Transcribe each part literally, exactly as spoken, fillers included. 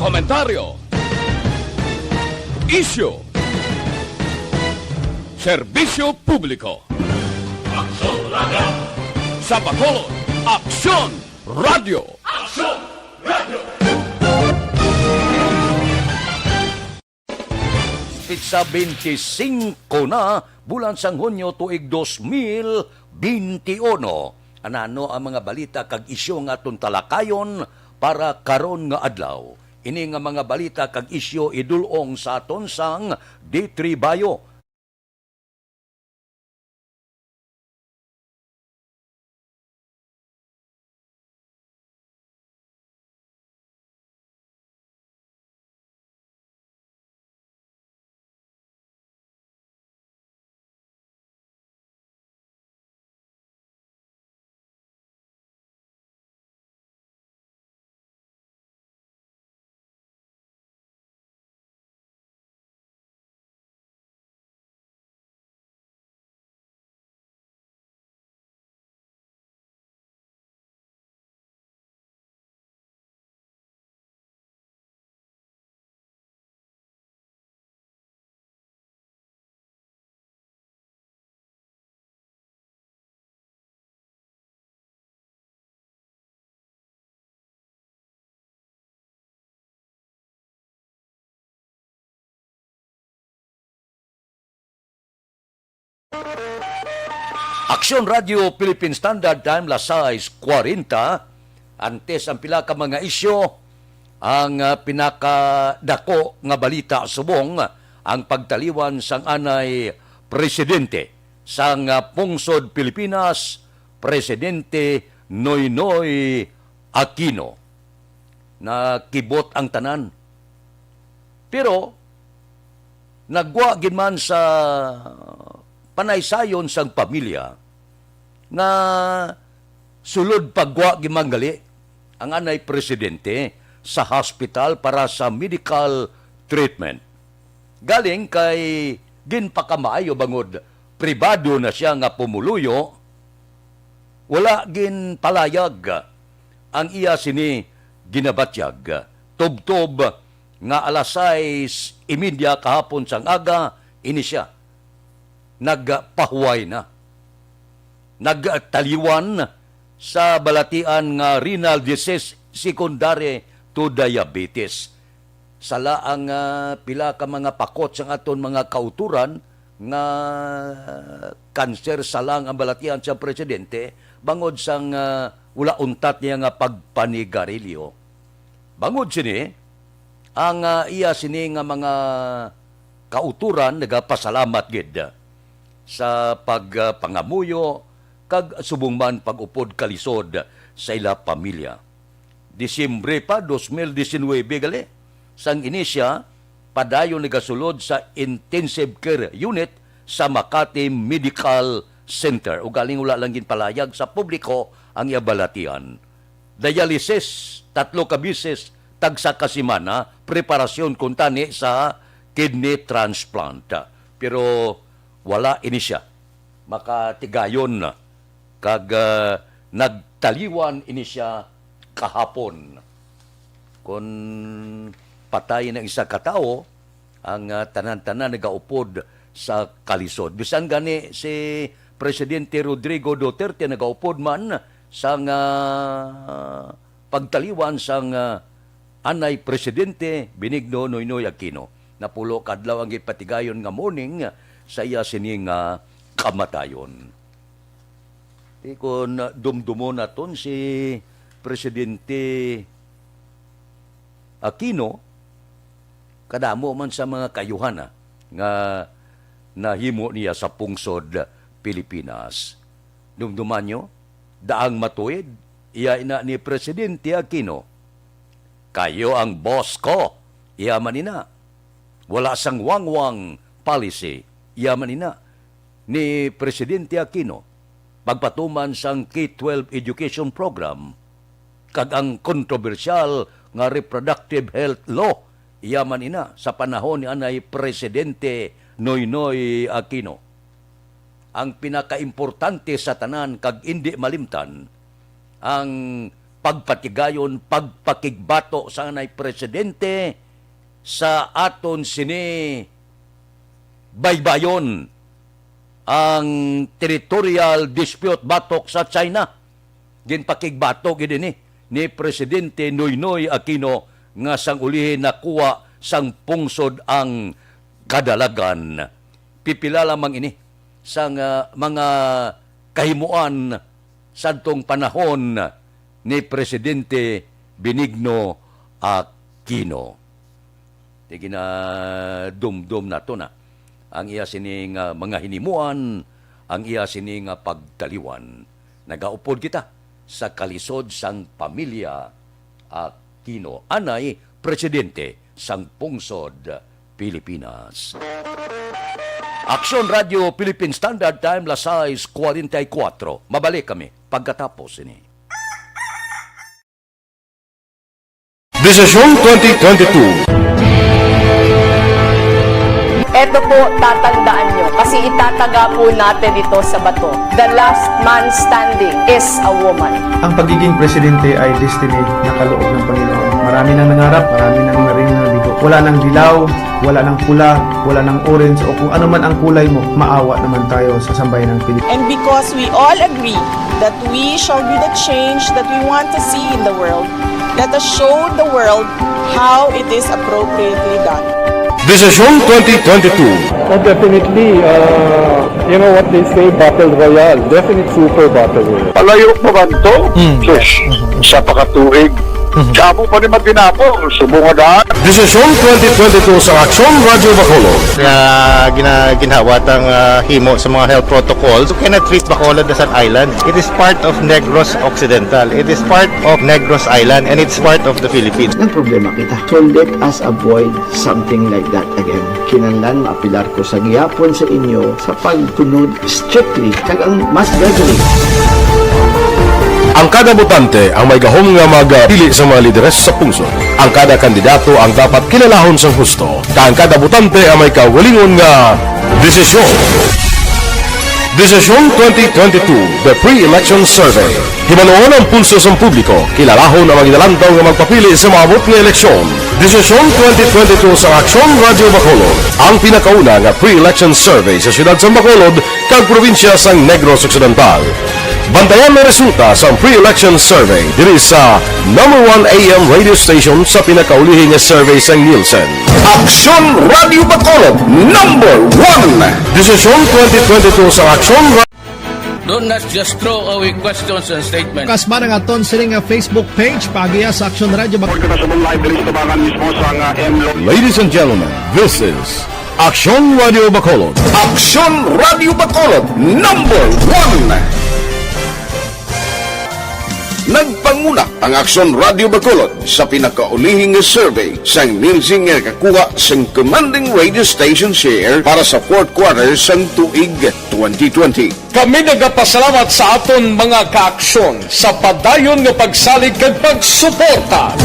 Komentaryo. Isyu. Serbisyo publiko. Aksyon Radio. Sa Bacolod, Aksyon Radio. Aksyon Radio. Petsa twenty-five na, bulan sang Hunyo, tuig dos mil benti uno. Anano ang mga balita kag isyu nga aton talakayon para karon nga adlaw? Ini nga mga balita kag isyu idul-ong sa aton sang D three Bio. Aksyon Radio Philippine Standard Time, las sais kwarenta. Antes ang pila ka mga isyu, ang, ah, pinakadako nga balita subong ang pagtaliwan sang anay presidente sang, ah, pungsod Pilipinas, Presidente Noynoy Aquino. Nakibot ang tanan. Pero nagwa gid man sa panaysayon sang pamilya nga sulod pagwa gid man gali ang anay presidente sa hospital para sa medical treatment. Galing kay ginpakamaayo bangod pribado na sia nga pumuluyo, wala ginpalayag ang iya sini ginabatyag. Tubtob nga alas sais y media kahapon sang aga, ini sia nagpahuway na. Nagtaliwan sa balatian nga renal disease secondary to diabetes. Sala ang, ah, pila ka mga pakot sang aton mga kautoran nga kanser sa lang ang balatian sa presidente bangod sang, ah, wala untat niya nga pagpanigarilyo. Bangod sini, ang, ah, iya sini nga mga kautoran nagapasalamat gid sa pagpangamuyo kag subong man pag-upod kalisod sa ila pamilya. Disyembre pa, dos mil disinuybe gali, sang ini sia padayon nagasulod sa intensive care unit sa Makati Medical Center. Ugaling wala lang ginpalayag sa publiko ang iya balatian. Dialysis, tatlo ka bisis, tagsa ka semana, preparasyon kuntani sa kidney transplant. Pero wala ini sia makatigayon, kag, ah, nagtaliwan ini sia kahapon. Kon patay ang isa ka tawo, ang, ah, tanan-tanan nagaupod sa kalisod. Bisan gani si Presidente Rodrigo Duterte nagaupod man sang, ah, pagtaliwan sang, ah, anay Presidente Benigno Noynoy Aquino. Napulo ka adlaw ang gipatigayon nga mourning sa iya sini nga kamatayon. Di kon dumdumon naton si Presidente Aquino, kadamo man sa mga kaayuhan, ah, nga nahimo niya sa pungsod Pilipinas. Dumduman nyo, daang matuid, iya ina ni Presidente Aquino. "Kayo ang boss ko," iya man ina. "Wala sang wangwang policy," iya man ina ni Presidente Aquino. Pagpatuman sang K twelve education program kag ang kontrobersyal nga reproductive health law, iya man ina sa panahon ni anay Presidente Noynoy Aquino. Ang pinakaimportante sa tanan kag indi malimtan, ang pagpatigayon, pagpakigbato sa anay presidente sa aton sini baybayon ang territorial dispute batok sa China. Ginpakigbato gid ini ni Presidente Noynoy Aquino nga sang ulihi nakuha sang pungsod ang kadalagan. Pipila lamang ini sang, ah, mga kahimuan sadtong panahon ni Presidente Benigno Aquino. Ti ginadumdom nato na ang iya sining, ah, mga hinimuan, ang iya sining, ah, pagtaliwan. Nagaupod kita sa kalisod sang pamilya Aquino, anay presidente sang pungsod Pilipinas. Aksyon Radio Philippine Standard Time, las sais cuarenta y cuatro. Mabalik kami pagkatapos sini. Desisyon twenty twenty-two. Eto po, tatandaan nyo, kasi itataga po natin ito sa bato. The last man standing is a woman. Ang pagiging presidente ay destiny na kaloob ng Panginoon. Marami nang nangarap, marami nang narinig na bigo. Wala nang dilaw, wala nang pula, wala nang orange, o kung ano man ang kulay mo, maawa naman tayo sa sambayan ng Pilipinas. And because we all agree that we shall be the change that we want to see in the world, let us show the world how it is appropriately done. Desisyon twenty twenty-two. Oh, definitely. Uh, you know what they say, battle royale. Definite super battle royale. Palayo pa ba to? Mm. Sus, isa pa ka tuig. Mhm. Damo pa ni Matinabo, subong nga daan. Desisyon twenty twenty-two sa Aksyon Radyo Bacolod. Nga gina-, ginhawat ang, ah, himo sa mga health protocols. You cannot treat Bacolod as an island. It is part of Negros Occidental. It is part of Negros Island, and it's part of the Philippines. Ang problema kita. So let us avoid something like that again. Kinahanglan maapilar ko sa gihapon sa inyo sa pagsunod strictly kag ang mas deadly. Ang kada botante ang may gahom nga magpili sa mga lideres sa pungsod. Ang kada kandidato ang dapat kilalahon sang husto, kag ang kada botante ang may kaugalingon nga desisyon. Desisyon twenty twenty-two, The Pre-Election Survey. Hibaluon ang pulso sang publiko, kilalahon ang mga ginalantaw nga magpapili sa maabot nga eleksyon. Desisyon twenty twenty-two sa Aksyon Radyo Bacolod, ang pinakauna nga pre-election survey sa siyudad sang Bacolod kag probinsya sang Negros Occidental. Bantayan ang resulta sang pre-election survey diri sa number one A M radio station sa pinakaulihi nga survey sang Nielsen. Aksyon Radyo Bacolod, number one. Desisyon twenty twenty-two sa Aksyon Ra- Do not just throw away questions and statements. Kasma nga aton sini nga Facebook page, paagiha sa Aksyon Radyo Bac- Report ka sa live diri sa tubangan mismo sa nga M Lo- Ladies and gentlemen, this is Aksyon Radyo Bacolod. Aksyon Radyo Bacolod, number one. Nagpanguna ang Aksyon Radyo Bacolod sa pinakaulihi nga survey sang Nielsen nga nakakuha sang commanding radio station share para sa fourth quarter sang tuig twenty twenty. Kami nagapasalamat sa aton mga kaaksyon sa padayon nga pagsalig kag pagsuporta.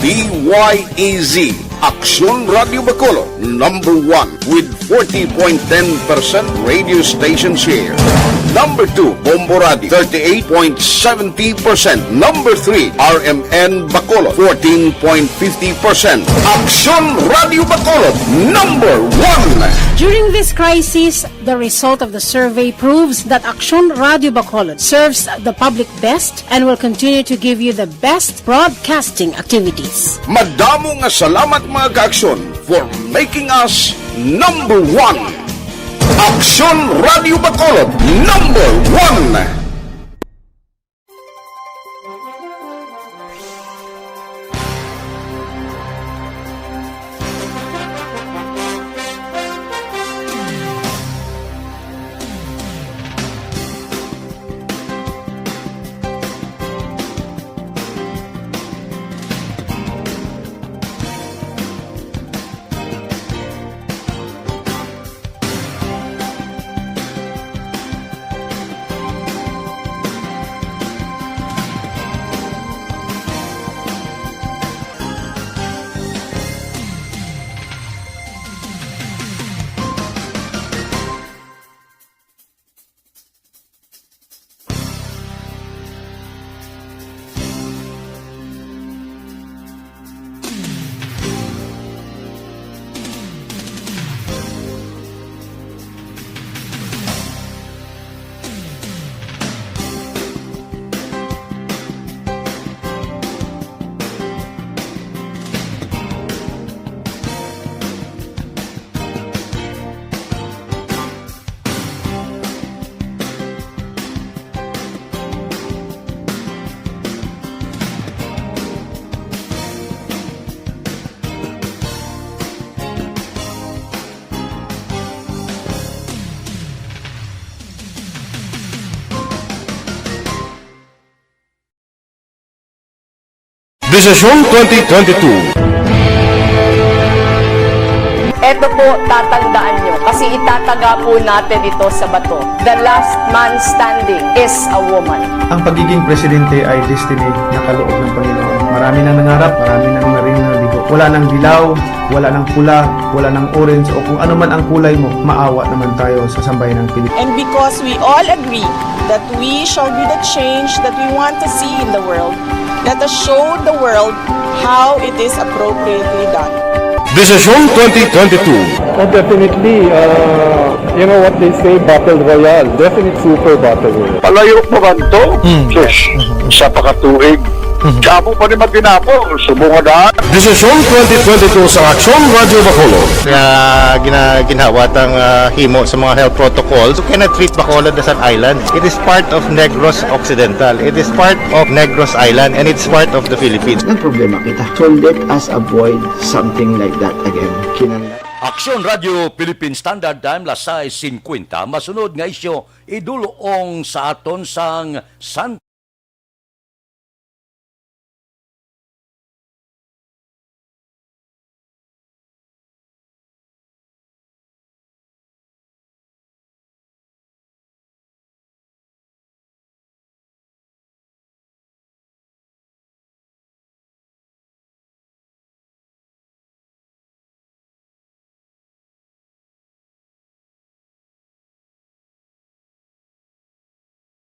D Y E Z, Aksyon Radyo Bacolod, number one with forty point ten percent radio station share. Number two, Bombo Radio, thirty-eight point seventy percent. Number three, R M N Bacolod, fourteen point fifty percent. Aksyon Radyo Bacolod, number one. During this crisis, the result of the survey proves that Aksyon Radyo Bacolod serves the public best and will continue to give you the best broadcasting activities. Madamo nga salamat, mga kaaksyon, for making us number one. Aksyon Radyo Bacolod, number one. Desisyon twenty twenty-two. Eto po, tatandaan nyo, kasi itataga po natin ito sa bato. The last man standing is a woman. Ang pagiging presidente ay destiny na kaloob ng Panginoon. Marami nang nangarap, marami nang naring nabigo. Wala nang dilaw, wala nang pula, wala nang orange, o kung ano man ang kulay mo, maawa naman tayo sa sambayan ng Pilipinas. And because we all agree that we shall be the change that we want to see in the world, let us show the world how it is appropriately done. Desisyon twenty twenty-two. Oh, definitely. Uh, you know what they say, battle royale. Definite super battle royale. Palayo pa man to? Hmm. Sus, isa pa ka tuig. Mhm. Damo pa ni matinapol, subong nga daan. Desisyon twenty twenty-two sa Aksyon Radyo Bacolod. Nga gina-, ginhawa tang, ah, himo sa mga health protocols. You cannot treat Bacolod as an island. It is part of Negros Occidental. It is part of Negros Island, and it's part of the Philippines. Ang problema kita. So let us avoid something like that again. Kinanglan. Aksyon Radyo Philippine Standard Time, las sais singkwenta. Masunod nga isyu, idul-ong sa aton sang San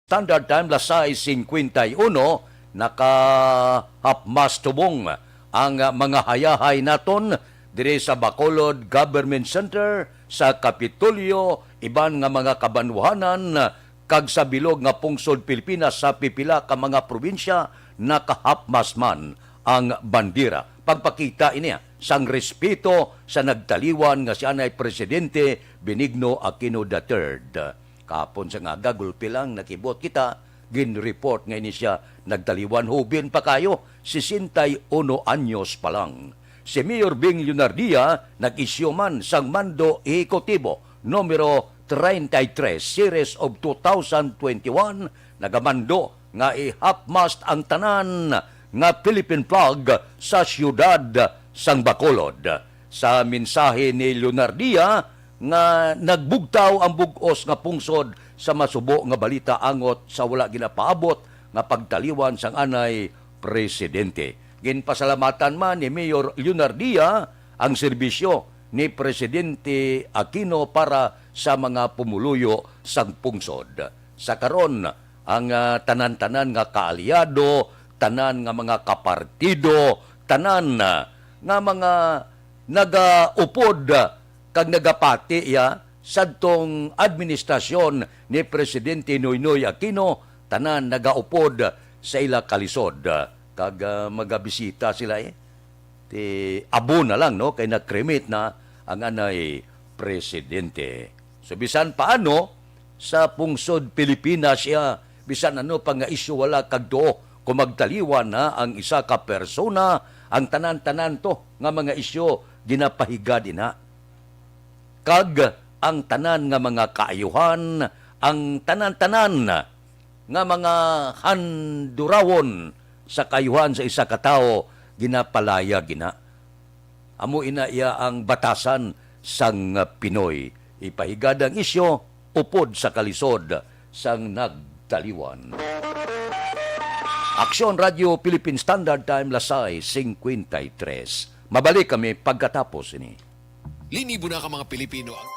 Standard Time, las sais singkwenta y uno, nakahapmas tubong ang mga hayahay naton diri sa Bacolod Government Center, sa Kapitolyo, iban nga mga kabanwahanan, kag sa bilog nga pungsod Pilipinas. Sa pipila ka mga probinsya, nakahapmas man ang bandera. Pagpakita ini sang respeto sa nagtaliwan nga si anay Presidente Benigno Aquino the third. Kahapon sa aga, gulpi lang, nakibot kita, gin-report nga ini sia nagtaliwan, hubin pa kayo, sesenta y uno anyos pa lang. Si Mayor Bing Leonardia nag-isyu man sang Mando Ehekutibo numero treinta y tres, Series of two thousand twenty-one, nagamando nga i-half-mast ang tanan nga Philippine flag sa siyudad sang Bacolod. Sa mensahe ni Leonardia nga nagbugtaw ang bug-os nga pungsod sa masubo nga balita angot sa wala ginapaabot nga pagtaliwan sang anay presidente. Ginpasalamatan man ni Mayor Leonardia ang serbisyo ni Presidente Aquino para sa mga pumuluyo sang pungsod. Sa karon, ang, ah, tanan-tanan nga kaalyado, tanan nga mga kapartido, tanan, ah, nga mga nagaupod, ah, kag nagapati, ya, sadtong administrasyon ni Presidente Noynoy Aquino, tanan nagaupod sa ila kalisod, ah, kag, ah, magabisita sila, eh. Ti abo na lang, no, kay na-cremate na ang anay presidente. So, bisan paano, sa pungsod Pilipinas siya, bisan ano pa nga isyu, wala kag tuo kung magtaliwan na ang isa ka persona, ang tanan-tanan to nga mga isyu ginapahigad ina. Kag ang tanan nga mga kaayuhan, ang tanan-tanan nga mga handurawon sa kaayuhan sa isa ka tawo, ginapalaya gina. Amo ina iya ang batasan sang Pinoy. Ipahigad ang isyu upod sa kalisod sang nagtaliwan. Aksyon Radyo Philippine Standard Time, las sais singkwenta y tres. Mabalik kami pagkatapos ini. Linibo na ka mga Pilipino ang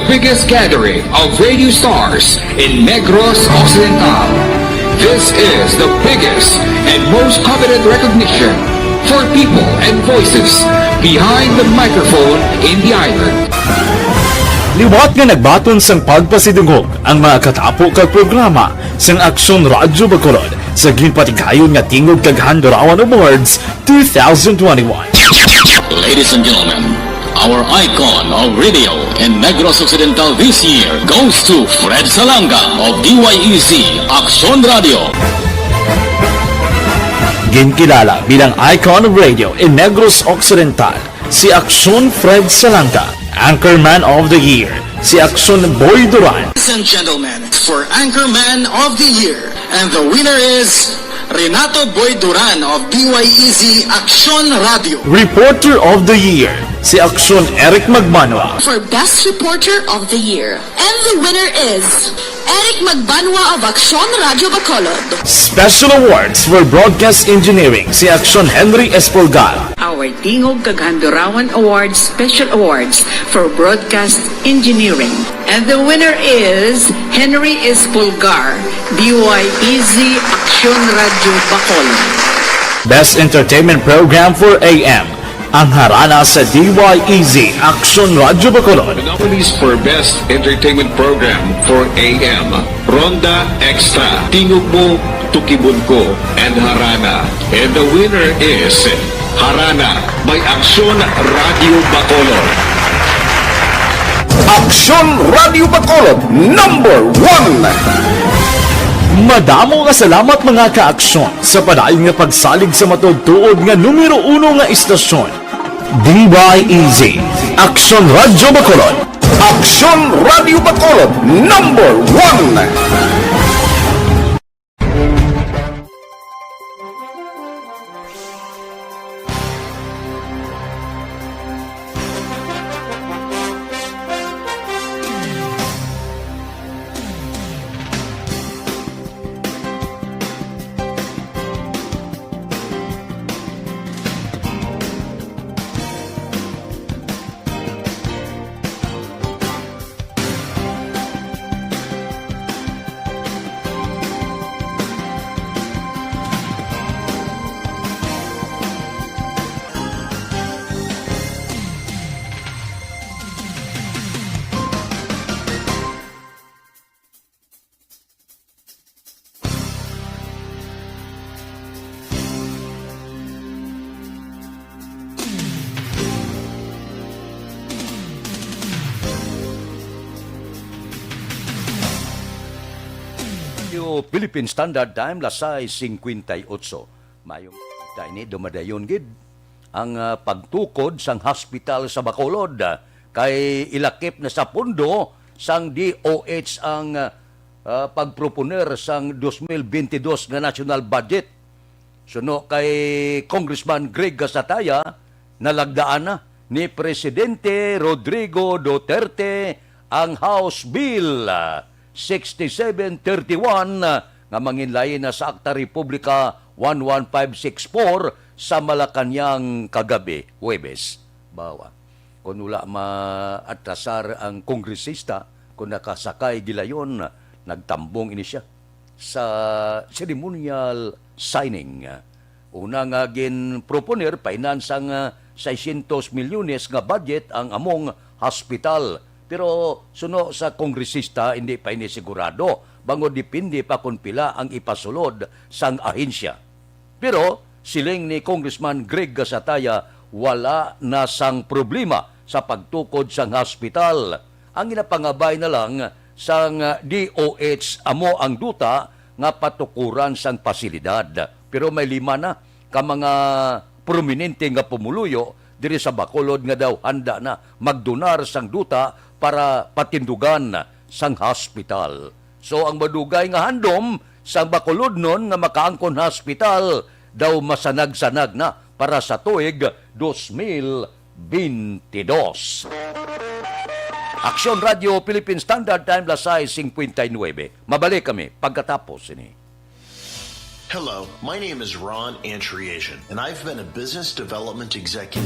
biggest gathering of radio stars in Negros Occidental. This is the biggest and most coveted recognition for people and voices behind the microphone in the island. Liwat nga nagbaton sang pagpasidungog ang mga katapo kag programa sang Aksyon Radyo Bacolod sa ginpatigayon nga Tingog kag Handurawan Awards two thousand twenty-one. Ladies and gentlemen, our icon of radio in Negros Occidental this year goes to Fred Salanga of D Y E Z Aksyon Radio. Ginkilala bilang icon of radio in Negros Occidental, si Aksyon Fred Salanga. Anchorman of the Year, si Aksyon Boy Duran. Ladies and gentlemen, for Anchorman of the Year and the winner is Renato Boy Duran of D Y E Z Aksyon Radio. Reporter of the Year, si Aksyon Eric Magbanwa. For Best Reporter of the Year and the winner is Eric Magbanwa of Aksyon Radio Bacolod. Special Awards for Broadcast Engineering, si Aksyon Henry Espolgar. Our Tingog kag Handurawan Awards Special Awards for Broadcast Engineering. And the winner is Henry Espolgar, D Y E Z Aksyon Radio Bacolod. Best Entertainment Program for A M, ang Harana sa D Y E Z Aksyon Radio Bacolod. The nominees for Best Entertainment Program for A M, Ronda Extra, Tingog Mo, Tukibon Ko, and Harana. And the winner is Harana by Aksyon Radio Bacolod. Aksyon Radio Bacolod, number one. Madamo nga salamat, mga ka-aksyon, sa padayon nga pagsalig sa matuod-tuod nga numero uno nga istasyon, D Y E Z, Aksyon Radyo Bacolod. Aksyon Radyo Bacolod, number one. Philippine Standard Time, las sais cincuenta y ocho. Mayong tayo ni dumadayon gid ang, ah, pagtukod sang hospital sa Bacolod, ah, kay ilakip na sa pondo sang D O H ang, ah, ah, pagproponer sang dos mil bentidós nga national budget. Suno kay Congressman Greg Gasataya, nalagdaan na ni Presidente Rodrigo Duterte ang House Bill, ah, sixty-seven thirty-one, ah, nga manginlain na sa Akta Republika one one five six four sa Malacañang kagabi, Huwebes. Bawa, kung wala maatrasar ang kongresista, kung nakasakay gilayon, nagtambong ini siya sa ceremonial signing. Una nga ginproponer, painansa nga seiscientos milyones nga budget ang among hospital. Pero suno sa kongresista, hindi pa ini sigurado, bangod depende pa kon pila ang ipasulod sang ahensya. Pero siling ni Congressman Greg Gasataya, wala na sang problema sa pagtukod sang hospital. Ang ginapangabay na lang sang D O H amo ang duta nga patukuran sang pasilidad. Pero may lima na ka mga prominente nga pumuluyo diri sa Bacolod nga daw handa na magdonar sang duta para patindugan sang hospital. So, ang madugay nga handom sang Bacolodnon nga makaangkon hospital daw masanag-sanag na para sa tuig dos mil bentidós. Aksyon Radio Philippine Standard Time, las sais cincuenta y nueve. Mabalik kami pagkatapos sini. Hello, my name is Ron Antriasian, and I've been a business development executive.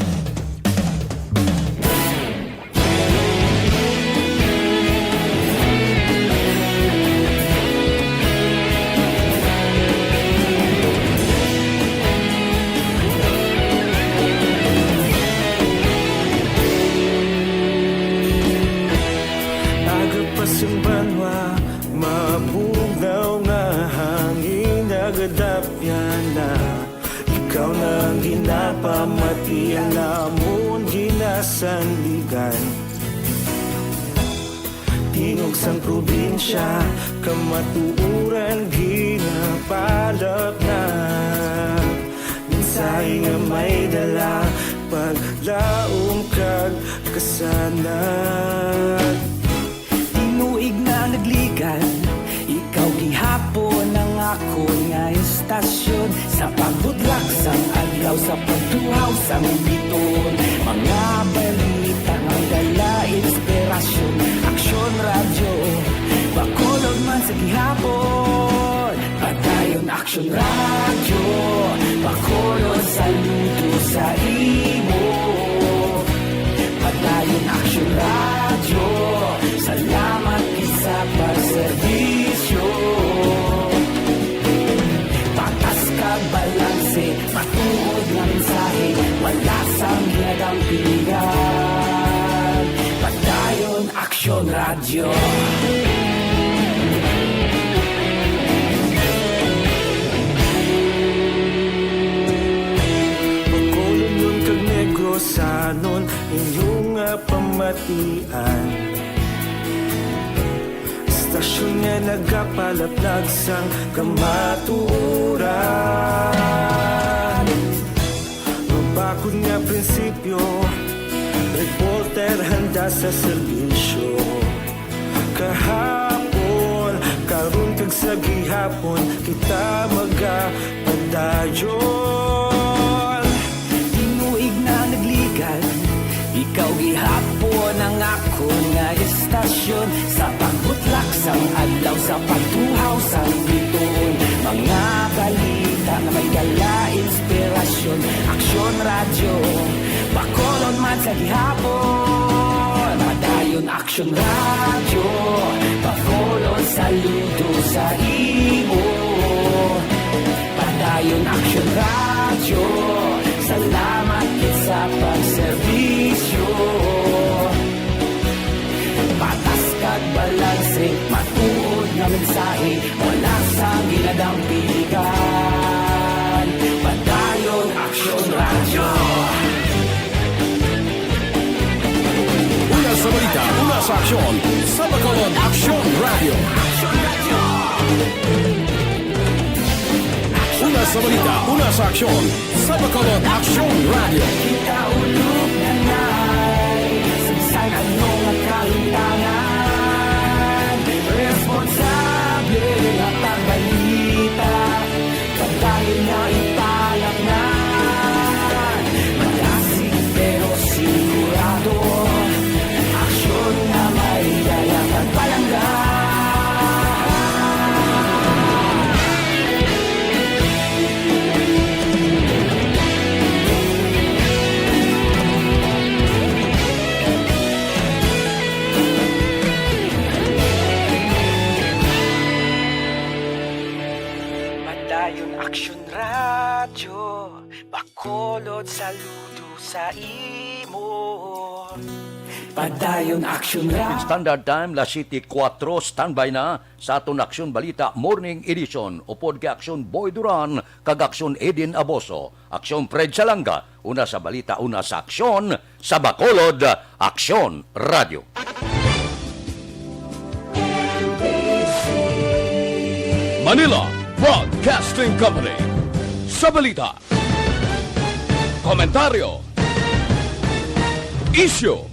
Napamati namon ginasandigan. Tingog sang probinsya, kamatuoran ginapalapnag. Mensahe nga may dala, paglaom kag kasanag. Tinuig na nagligan, ikaw gihapon ang akon nga istasyon. Sa pagbutlak sang adlaw, sa pagtuhaw sang bituon, mga balita nga may dala inspirasyon. Aksyon Radyo, Bacolod man sa gihapon. Padayon Aksyon Radyo, Bacolod, saludo sa imo. Padayon Aksyon Radyo, salamat gid sa pagserbisyo. Patas kag balanse, matuod nga mensahe, wala sang ginadampigan. Padayon Aksyon Radyo. Bacolodnon kag Negrosanon, inyo nga pamatian. Istasyon nga nagapalaplag sang kamatuoran. Mabakod nga prinsipyo, reporter handa sa serbisyo. Kahapon, karon kag sa gihapon, kita magapadayon. Tinuig na nagligan, ikaw gihapon ang akon nga istasyon. Sa pagbutlak sang adlaw, sa pagtuhaw sang bituon, mga balita nga may dala inspirasyon. Aksyon Radyo, Bacolod man sa gihapon. Padayon Aksyon Radyo, Bacolod, saludo sa imo. Padayon Aksyon Radyo, salamat gid sa pagserbisyo. Patas kag balanse, matuod nga mensahe, wala sang ginadampigan. Padayon Aksyon Radyo. Una sa balita, una sa aksyon, sa Bacolod Aksyon Radyo. Una sa balita, una sa aksyon, sa Bacolod Aksyon Radyo. Kita ulog na nay, sa bisan ano nga kahimtangan, responsable nga pagbalita, padayon nga ipalapnan. Malasig pero sigurado, aksyon nga may dala kag palangga. Padayon Aksyon Radyo, Bacolod, saludo sa imo. Padayon Aksyon Radyo. Standard Time, las siete kuwatro, standby na sa aton Aksyon Balita Morning Edition, upod kay Aksyon Boy Duran kag Aksyon Eden Aboso. Aksyon Fred Salanga, una sa balita, una sa aksyon, sa Bacolod, Aksyon Radyo. Manila Broadcasting Company. Sa balita, komentaryo, isyu,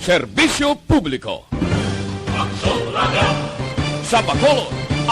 serbisyo publiko. Aksyon Radyo. Sa Bacolod,